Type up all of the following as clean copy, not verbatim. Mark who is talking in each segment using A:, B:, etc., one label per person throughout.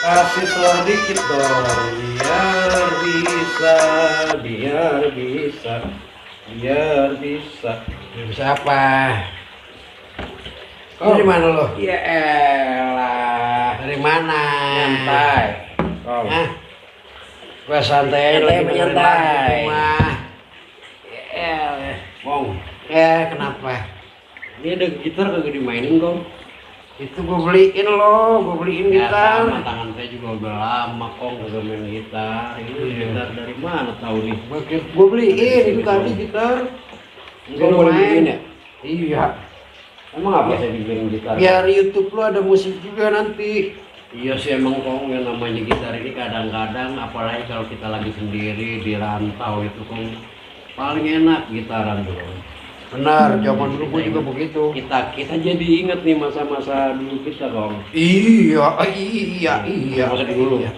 A: Kasih telur dikit dong, biar bisa, biar bisa, biar bisa.
B: Bisa apa?
A: Oh.
B: Dari mana lo?
A: Ya elah.
B: Dari mana?
A: Nyantai. Oh.
B: Hah? Gua santai
A: Nyantai,
B: lagi dengerin
A: nyantai.
B: lagu mah.
A: Ya Kong.
B: Kenapa?
A: Ini ada gitar kagak dimainin, Kong?
B: Itu gua beliin lo, gua beliin
A: Ya,
B: gitar.
A: sama tangan saya juga udah lama, Kong, kagak main gitar. Ini gitar dari mana tahu nih?
B: Gua beliin itu tadi gitar.
A: Enggak boleh beliin ya?
B: Iya.
A: Emang apa saya dibeliin gitar?
B: Biar YouTube lo ada musik juga nanti.
A: Iya sih emang, Kong, yang namanya gitar ini kadang-kadang apalagi kalau kita lagi sendiri di rantau itu, Kong, paling enak gitaran tuh.
B: Benar, zaman dulu gua juga begitu.
A: Kita jadi inget nih masa-masa dulu kita, Kong.
B: Iya.
A: Masa dulu.
B: Iya.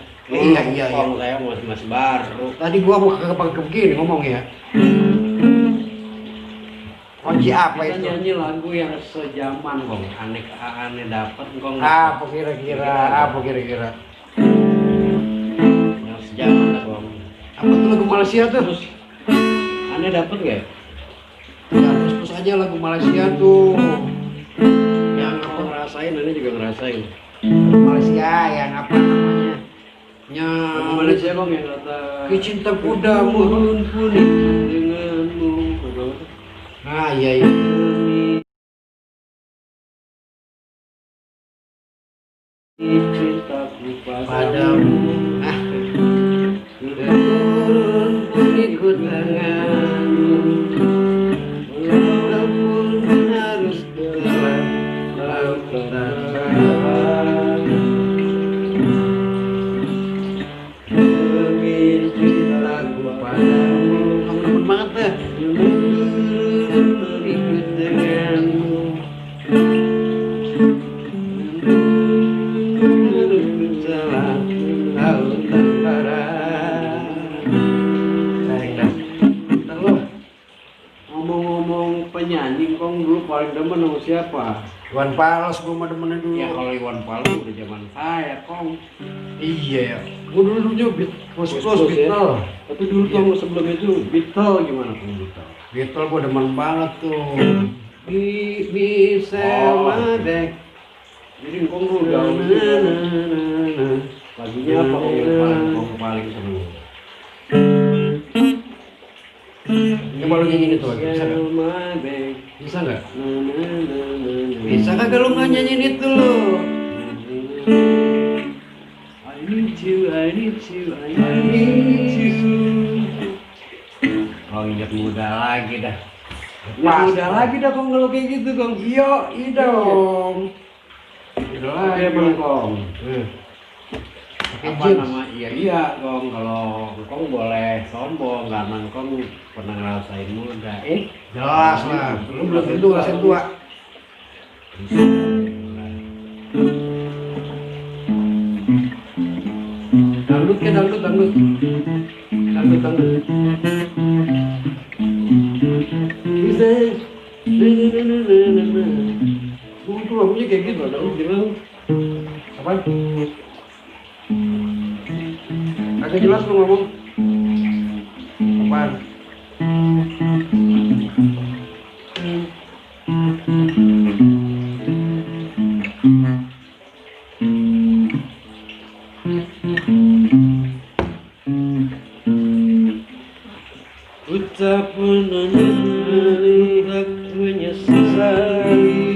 A: Kong, saya masih baru.
B: Tadi gua mau ke begini ngomong ya. Kunci apa
A: Kita
B: itu?
A: nyanyi lagu yang sejaman, Kong. Aneh dapet, Kong.
B: Apa kira-kira?
A: Yang sejaman lah, Kong.
B: Apa tuh lagu Malaysia tuh?
A: Terus aneh dapet gak?
B: Ya terus aja lagu Malaysia tuh.
A: Yang apa ngerasain, aneh juga ngerasain.
B: Malaysia yang apa namanya?
A: Lagu Malaysia, Kong, yang kata
B: Cinta kuda mohon puni
A: denganmu.
B: Ah iya.
A: Cintaku
B: Padamu. Ah. Turun pun ikut denganmu. Walaupun harus telah laut tanpa demi cintaku padamu. Kamu banget deh. Ikut denganmu.
A: Ngomong-ngomong penyanyi, Kong, dulu paling demen sama siapa?
B: Iwan Fals gua mah demennya dulu.
A: Ya kalau Iwan Fals udah zaman saya, Kong.
B: Iya ya. Gua dulu juga
A: Bos
B: Beatles.
A: ya. Tapi dulu Kong sebelum itu Beatles gimana, Kong?
B: Beatles gua demen banget tuh. Bisa madek.
A: Jadi Kong dulu gaul lagunya apa, Kong, yang paling seru?
B: Coba lu nyanyiin itu lagi, bisa nggak? Bisa nggak? Bisa kagak lu nggak nyanyiin itu lu?
A: I need you. Oh, ingat muda lagi dah.
B: Muda lagi dah Kong kalau kayak gitu Kong. Iya dong.
A: Udah lagi emang, Kong. Apa
B: jeans.
A: nama? Iya, Kong. Kalau Kong boleh sombong karena Kong pernah ngerasain muda.
B: Jelas lah. Lu belum tentu ngerasain tua. Dangdut ke dangdut. Bisa. Itu lagunya kayak gitu, dangdut gimana? Apa? Agak jelas lu ngomong. Apaan?
A: Ku tak pernah melihat menyesali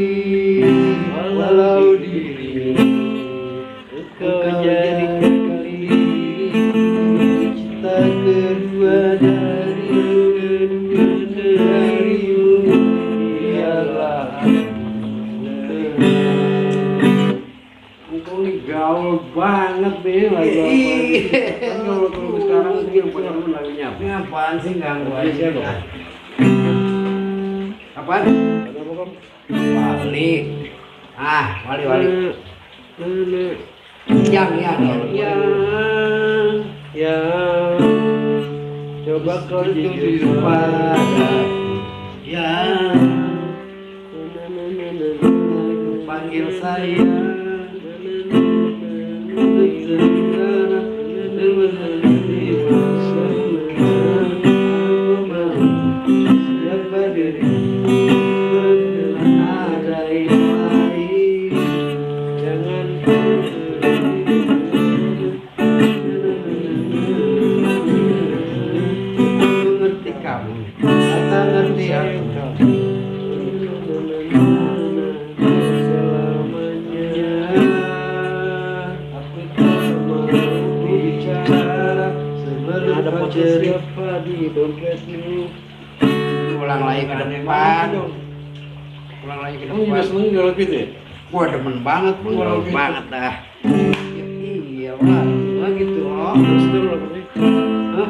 A: walau dirimu kau jadi kekali cinta kedua darimu ialah Engkau nih gaul banget nih lagu apa? Kan kalau sekarang sih yang paling demen lagunya apa?
B: Ini apaan sih ganggu
A: Wali
B: aja?
A: siapa?
B: Apaan?
A: Lagu apa, Kong?
B: Wali. Wali. Yang.
A: Coba kau
B: jujur pada
A: yang
B: panggil saya. Ulang lagi ke depan. Ulang lagi ke
A: Kamu juga
B: depan.
A: seneng kalau gitu ya?
B: Gua demen banget,
A: Demen
B: banget dah. Iya lah,
A: Nah gitu, terus lagu ini.
B: hah?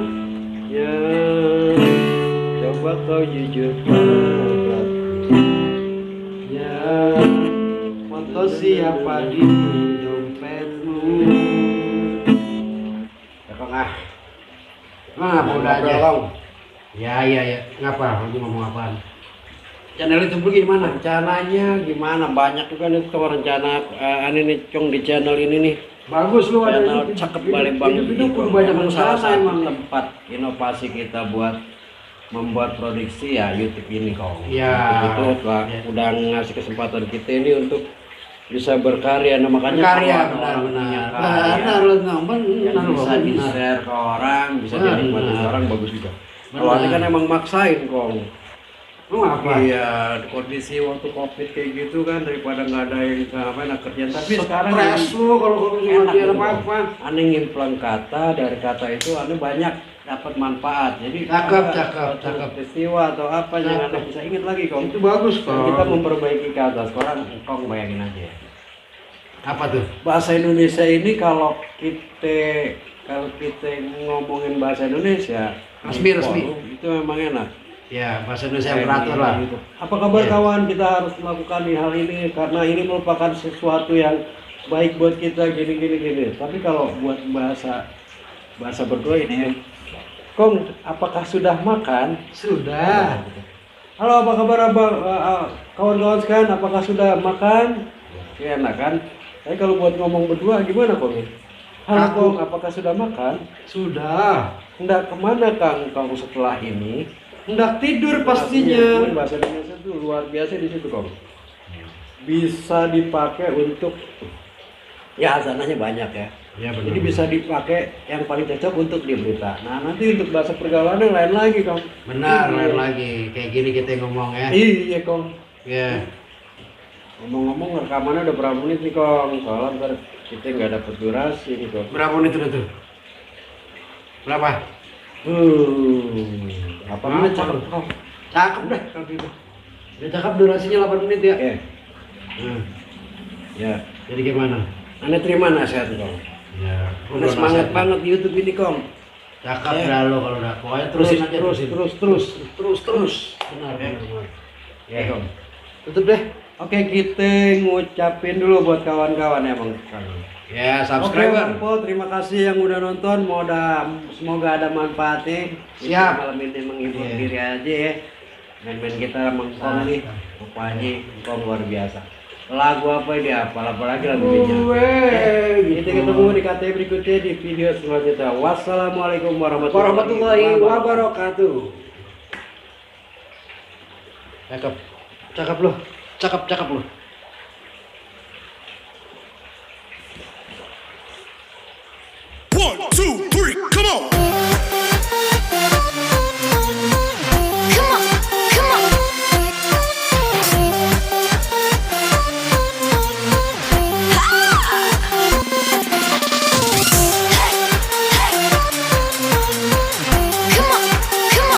A: Ya, coba kau jujur pada ya, foto siapa di dompetmu?
B: Cakep ah. Ngapa udah aja? Ya. Ngapa? Lagi ngomong apaan? Channel itu gimana?
A: Rencananya gimana? Banyak juga nih tuh rencana ini nih Cong di channel ini nih.
B: Bagus lu
A: Channel cakep balik banget
B: itu banyak
A: Emang salah
B: rencana
A: satu
B: emang.
A: tempat inovasi kita buat membuat produksi ya YouTube ini kok.
B: Ya.
A: Itu udah ngasih kesempatan kita ini untuk bisa berkarya. Nah makanya
B: Karya
A: kalau ada orang punya
B: benar.
A: karya
B: Benar lu ngomong,
A: yang
B: benar
A: bisa
B: benar.
A: di-share ke orang, bisa
B: Benar.
A: dinikmati orang bagus juga. Kalau
B: Benar.
A: ini kan emang maksain kong.
B: Lu apa?
A: Iya, kondisi waktu covid kayak gitu kan daripada nggak ada yang ngapain kerjaan. Tapi sekarang
B: Stres
A: yang
B: lu kalau cuma
A: enak
B: dia
A: gitu,
B: apa-apa.
A: aneh ngimplang kata, dari kata itu aneh banyak dapat manfaat. Jadi
B: Cakep,
A: ada
B: cakep,
A: suatu
B: cakep.
A: peristiwa atau apa yang
B: Cakep.
A: aneh bisa ingat lagi kong.
B: Itu bagus
A: Dan kita
B: kok.
A: memperbaiki kata. Sekarang kong bayangin aja.
B: Apa tuh?
A: Bahasa Indonesia ini kalau kita ngomongin bahasa Indonesia
B: Resmi.
A: itu memang enak.
B: Ya, bahasa Indonesia yang beratur lah.
A: Gitu. Apa kabar
B: Ya.
A: kawan? Kita harus melakukan hal ini karena ini merupakan sesuatu yang baik buat kita gini. Tapi kalau buat bahasa berdua ini, Kong, apakah sudah makan?
B: Sudah.
A: Halo, apa kabar abang? Kawan-kawan sekalian, apakah sudah makan? Ya, enak kan? Tapi kalau buat ngomong berdua gimana Kong? Halo
B: Aku-
A: Kong, apakah sudah makan?
B: Sudah.
A: Hendak kemana Kang setelah ini?
B: Hendak tidur
A: Iya,
B: pastinya.
A: bahasa Indonesia itu luar biasa di situ Kong. Bisa dipakai untuk ya azananya banyak ya.
B: Ya benar.
A: Jadi bisa dipakai yang paling cocok untuk di berita. Nah nanti untuk bahasa pergaulan yang lain lagi Kong.
B: Benar,
A: Iya.
B: lain lagi. Kayak gini kita ngomong ya.
A: Iya Kong.
B: Ya.
A: Ngomong-ngomong rekamannya udah berapa menit nih Kong? Soalnya ntar kita nggak dapet durasi nih Kong.
B: Berapa menit udah tuh? Berapa?
A: Apa menit cakep Kong?
B: Cakep dah kalau gitu. Udah cakep durasinya 8 menit ya.
A: Oke.
B: Nah,
A: Ya.
B: jadi gimana?
A: Anda terima nasihat Kong.
B: Ya,
A: Anda semangat banget di YouTube ini Kong.
B: Cakep
A: Ya.
B: dah lo kalau udah. Pokoknya terusin aja
A: terus.
B: Benar,
A: Ya.
B: benar.
A: Ya Kong. Tutup deh. Oke, kita ngucapin dulu buat kawan-kawan ya Bang.
B: Ya,
A: Oke,
B: subscriber.
A: Bang Po, terima kasih yang udah nonton. Semoga ada manfaatnya.
B: Siap.
A: Kita malam ini menghibur
B: Iya.
A: diri aja ya. Main-main kita mengkong nih. Rupanya engkong luar biasa. Lagu apa dia? Apalagi lagu Kita ketemu di KT berikutnya di video selanjutnya. Wassalamualaikum warahmatullahi wabarakatuh.
B: Cakep. Cakep lo. Cakep lo.
C: One, two.